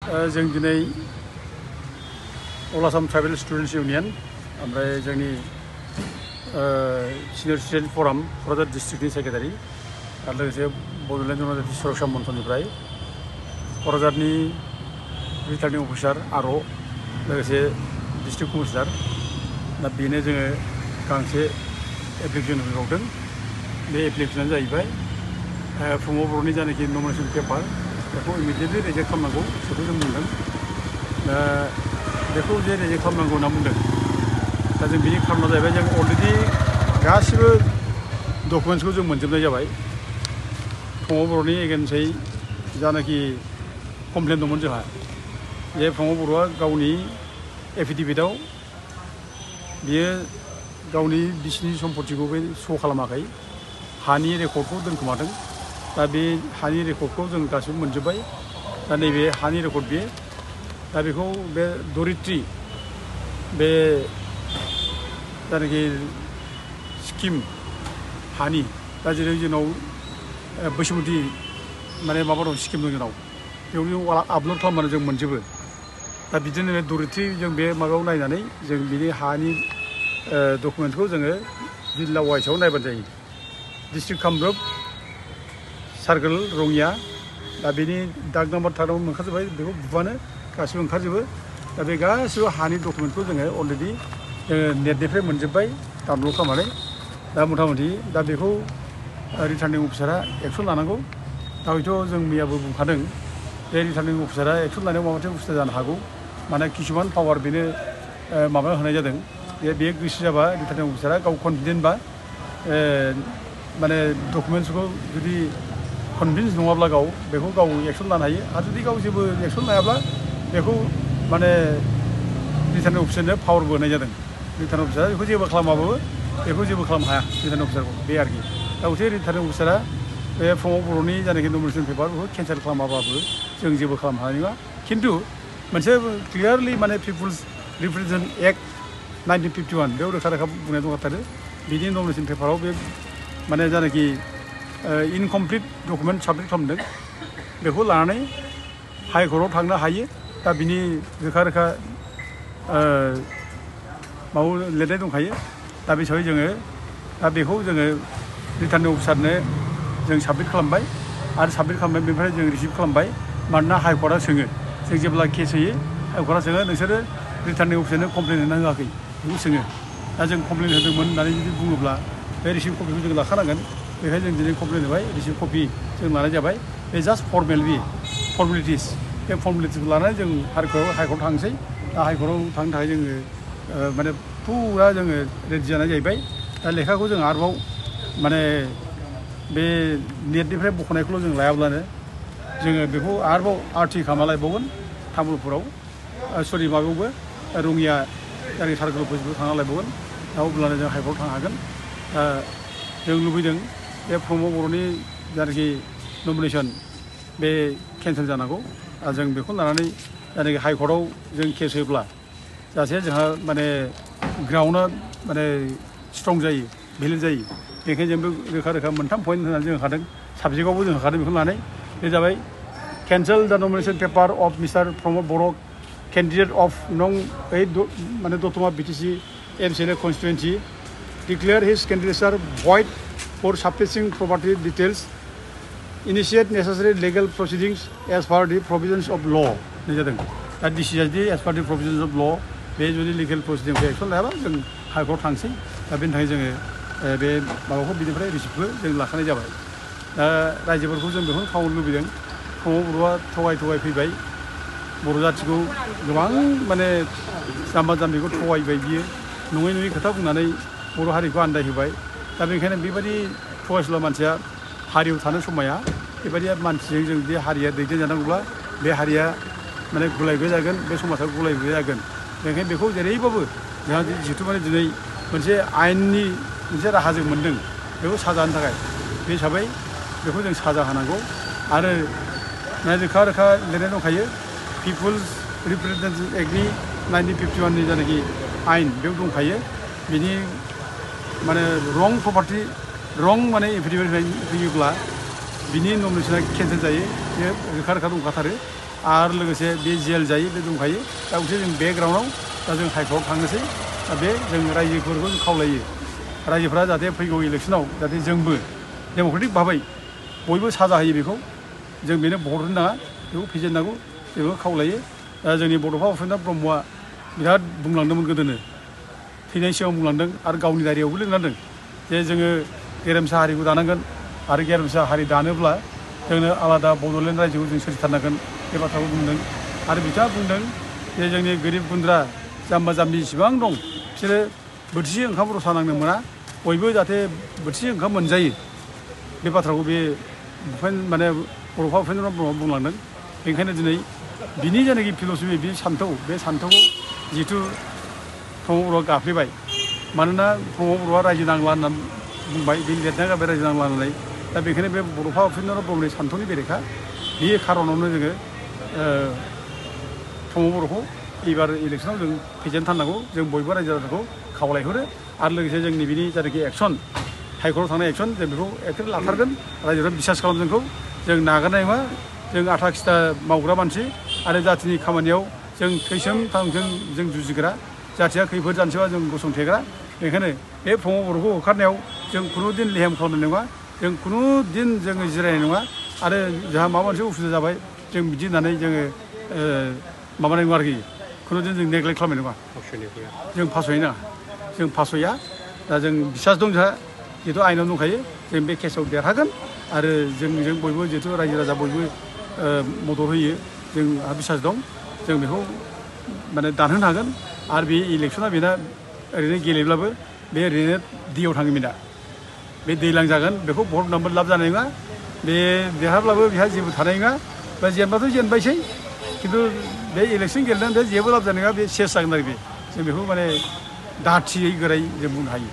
जों दिनै अल Assam tribal students union ओमफ्राय जोंनि सिनियर सिटिजेन फराम क'क्राझार डिस्ट्रिक्टनि सेक्रेटारि आरो लोगोसे बड'लेण्ड जनजाति सुरक्षा मन्थनिफ्राय क'क्राझारनि रिटार्निं अफिसार आर' लोगोसे डिस्ट्रिक्ट कमिशनार दा बेनो जोङो गांसे एप्लिकेसन होबावदों। बे एप्लिकेसनानो जाहैबाय प्रमद बर'नि जायनाखि नमिनेसन पेपार बेखौ इमिडियेटलि रिजेक्ट खालामनांगौ बेखौ जों बुंदों। दा बेखौ जे रिजेक्ट खालामनांगौ होनना बुंदों। दा जों बिनि खारना जाहैबाय जों अलरेडि गासिबो डकुमेन्ट्सखौ जों मोनजोबनाय जाबाय। प्रमद बर'नि एगेन्स्टै जानाखि कमप्लेन दंमोन जोंहा जे प्रमद बर'आ गावनि एफिडेभिटआव बियो गावनि बिसिनि सम्पतिखौ बे श' खालामाखै, हानि रेकर्डखौ दोनखोमादों। दा बे हानि रेकर्डखौ जों गासिबो मोनजोब्बाय। दा नैबे हानि रेकर्ड बियो दा बेखौ बे धरित्रि बे जायनाखि स्किम हानि दा जेरै जोंनाव बैसोमुथि माने माबा दं स्किम दं जोंनाव बेयाव आपल'ड खालामबानो जों मोनजोबो। दा बिदिनो बे धरित्रि जों बे माबायाव नायनानै जों बिनि हानि डकुमेन्टखौ जोङो जिल्ला वाइसआव नायबानो जायो। डिस्ट्रिक्ट कामरुप सार्कोल रङिया दा बेनि दाग नाम्बार थार्डआव ओंखारजोब्बाय, बेखौ बुबानो गासिबो ओंखारजोबो। दा बे गासिबो हानि डकुमेन्टखौ जोङो अलरेडि नेटनिफ्राय मोनजोब्बाय डाउनलड खालामनानै। दा मथा मथि दा बेखौ रिटार्निं अफिसारा एक्सन लानांगौ। दा हयथ' जों मैयाबो बुंखादों बे रिटार्निं अफिसारा एक्सन लानायाव माबा मोनसे बुस्थु जानो हागौ, माने किसुमान पावार बेनो माबा होनाय जादों। बे गोसो जाबा रिटार्निं अफिसारा गाव कनफिडेन्टबा माने डकुमेन्ट्सखौ जुदि कनभिन्स नङाब्ला बेखौ गाव एक्सन लानो हायो। आरो जुदि गाव जेबो एक्सन लायाब्ला बेखौ माने रिटार्निं अफिसारनो पावारबो होनाय जादों। रिटार्निं अफिसारा बेखौ जेबो खालामाबाबो बेखौ जेबो खालामनो हाया रिटार्निं अफिसारखौ, बे आरोखि। दा हयथ' रिटार्निं अफिसारा बे प्रमद बर'नि जायनाखि नमिनेसन पेपार बेखौ केन्सेल खालामाबाबो जों जेबो खालामनो हानाय नङा। खिन्थु मोनसे क्लियारलि माने पिपुल्स रिप्रेजेन्टेसन एक्ट 1951 बेयाव रोखा रोखा बुंनाय दंखाथारो बिनि नमिनेसन पेपाराव बे माने जायनाखि इनकमप्लिट डकुमेन्ट साबमिट खालामदों बेखौ लानानै हाइकर्टआव थांनो हायो। दा बिनि रोखा रोखा माबा लिरनाय दंखायो। दा बे हिसाबै जोङो दा बेखौ जोङो रिटार्निं अफिसारनो जों साबमिट खालामबाय आरो साबमिट खालामबाय बेनिफ्राय जों रिसिभ खालामबाय। मानोना हाइकर्टआ सोङो, जों जेब्ला केस होयो हाइकर्टआ सोङो नोंसोरो रिटार्निं अफिसारनो कमप्लेन होना होआखै बेखौ सोङो। दा जों कमप्लेन होदोंमोन होननानै जुदि बुङोब्ला बे रिसिभ कपिखौ जों लाखानांगोन। बेखायनो जों दिनै कमप्लेन होबाय, रिसिभ कपि जों लानाय जाबाय। बे जास्ट फर्मेलिटिस बे फर्मेलिटिसखौ लानानै जों हाइकर्टआव थांसै। दा हाइकर्टआव थांनो थाखाय जोङो माने फुरा जोङो रेडि जानाय जाहैबाय। दा लेखाखौ जों आरोबाव माने बे नेटनिफ्राय बख'नायखौल' जों लायाब्लानो जोङो बेखौ आरोबाव आरटि खालामना लायबावगोन तामुलपुराव, सरि माबायावबो रङिया गारि सार्कोल अफिसबो थांना लायबावगोन। दा अब्लानो जों हाइकर्टआव थांनो हागोन। दा जों लुबैदों बे प्रमद बर'नि जायनाखि नमिनेसन बे केन्सेल जानांगौ। आरो जों बेखौ लानानै जायनाखि हाइकर्टआव जों केस होयोब्ला जाहाथे जोंहा माने ग्राउन्डआ माने स्ट्रं जायो, भेलिड जायो। बेनिखायनो जों बे रोखा रोखा मोनथाम पइन्ट होनानै जों होखादों, साबजेक्टआवबो जों होखादों। बेखौ लानानै बे जाबाय cancel the nomination paper of mister Pramod Boro' candidate of नं 8 माने दतमा BTC MCLA constituency declare his candidature void for suppressing property details, initiate necessary legal proceedings as per the provisions of law जादों। दा decision as per the provisions of law बे जुदि legal प्रसिडिंखौ action लायाबा जों हाइकर्टआव थांसै। दा बेनि थाखाय जोङो बे माबाखौ बिनिफ्राय रिसिप्टखौ जों लाखानाय जाबाय। दा रायजोफोरखौ जों बेखौनो खावनो लुबैदों। प्रमद बर'आ थगाय फैबाय, बर' जाथिखौ गोबां माने जाम्बा जाम्बिखौ थगायबाय बियो, नङै खोथा बुंनानै बर' हारिखौ आन्दायहोबाय। दा बेनिखायनो बेबायदि थगायसुला मानसिया हारियाव थानो समाया। बेबायदि मानसिजों जों बे हारिया दैदेनजानांगौब्ला बे हारिया माने गुलायबो जागोन, बे समाजा गुलायबो जागोन। बेनिखायनो बेखौ जेरैबाबो जोंहा जिहेथु माने दिनै मोनसे आयेननि मोनसे राहा जों मोन्दों बेखौ साजा होनो थाखाय, बे हिसाबै बेखौ जों साजा होनांगौ। आरो रोखा रोखा लिरनाय दंखायो पिपुल्स रिप्रेजेन्टेसन एक्टनि 1951नि जायनाखि आयेन बेयाव दंखायो। बिनि माने रं प्रपार्टि रं माने एफिडेभिट होयोब्ला बिनि नमिनेसना केन्सेल जायो, बे रोखा दंखाथारो। आरो लोगोसे बे जेल जायो बे दंखायो दा मोनसे जों बे ग्राउन्डआव दा जों हाइकर्टआव थांनोसै दा बे जों रायजोफोरखौ जों खावलायो रायजोफ्रा जाहाथे फैगौ इलेक्सनाव जाहाथे जोंबो डेम'क्रेटिक भाबै बयबो साजा होयो बेखौ जों बेनो भट होनो नाङा बेखौ फेजेननांगौ बेखौ खावलायो दा जोंनि बड'फा उपेन्द्र ब्रह्मआ बिराद बुंलांदोंमोन गोदोनो थैनायनि सिगां बुंलांदों आरो गावनि दारियावबो लिरलांदों जे जोङो गेरेमसा हारिखौ दानांगोन आरो गेरेमसा हारि दानोब्ला जोंनो आलादा बड'लेण्ड रायजोखौ जों सोरजिथारनांगोन बे बाथ्राखौ बुंदों आरो बिथाङा बुंदों जे जोंनि गोरिब गुन्द्रा जाम्बा जाम्बि जेसेबां दं बिसोरो बोथिसे ओंखाम रसा नांनो मोना बयबो जाहाथे बोथिसे ओंखाम मोनजायो बे बाथ्राखौ बे माने बड'फा उपेन्द्र ब्रह्मआ बुंलांदों बेनिखायनो दिनै बिनि जायनाखि फिल'सफि बे सान्थौखौ जिहेथु प्रमद बर'आ गाफ्लेबाय मानोना प्रमद बर'आ रायजो नांला होनना बुंबाय बे लिरनाया जाबाय रायजो नांला होननानै दा बेखायनो बे बड'फा उपेन्द्र ब्रह्मनि सान्थौनि बेरेखा बे खार'नावनो जोङो प्रमद बर'खौ एबार इलेक्सनाव जों फेजेनथारनांगौ जों बयबो रायजो राजाखौ खावलायहरो आरो लोगोसे जोंनि बिनि जायनाखि एक्सन हाइकर्टआव थांनाय एक्सन जों बेखौ एक्टिभ लाथारगोन रायजोफ्रा बिसास खालामो जोंखौ जों नागारनाय नङा जों आथा खिथा मावग्रा मानसि आरो जाथिनि खामानियाव जों थैसोम थांजों जों जुजिग्रा जाथिया खैफोद जानोसैबा जों गसंथेग्रा बेखायनो बे प्रमद बर'खौ होखारनायाव जों खुनु दिन लेहेम खालामनाय नङा जों खुनु दिन जोङो जिरायनाय नङा आरो जोंहा माबा मोनसे उसुबिदा जाबाय जों बिदि होननानै जोङो माबानाय नङा आरोखि खुनु दिन जों नेग्लेक्ट खालामनाय नङा जों फासयनो नाङा जों फासया दा जों बिसास दं जोंहा जिहेतु आयेनाव दंखायो जों बे केसाव देरहागोन आरो जों बयबो जिहेतु रायजो राजा बयबो मदद होयो जोंहा बिसास दं जों बेखौ माने दानहोनो हागोन आरो बे इलेक्सना बेना ओरैनो गेलेब्लाबो बे ओरैनो दैयाव थाङो बेना बे दैलां जागोन बेखौ भट होनानैबो लाब जानाय नङा बे देरहाब्लाबो बेहा जेबो थानाय नङा बा जेनबाथ' जेनबायसै खिन्थु बे इलेक्सन गेलेनानै जेबो लाब जानाय नङा बे सेस जागोन आरो बे जों बेखौ माने दाथियै गोरायै जों बुंनो हायो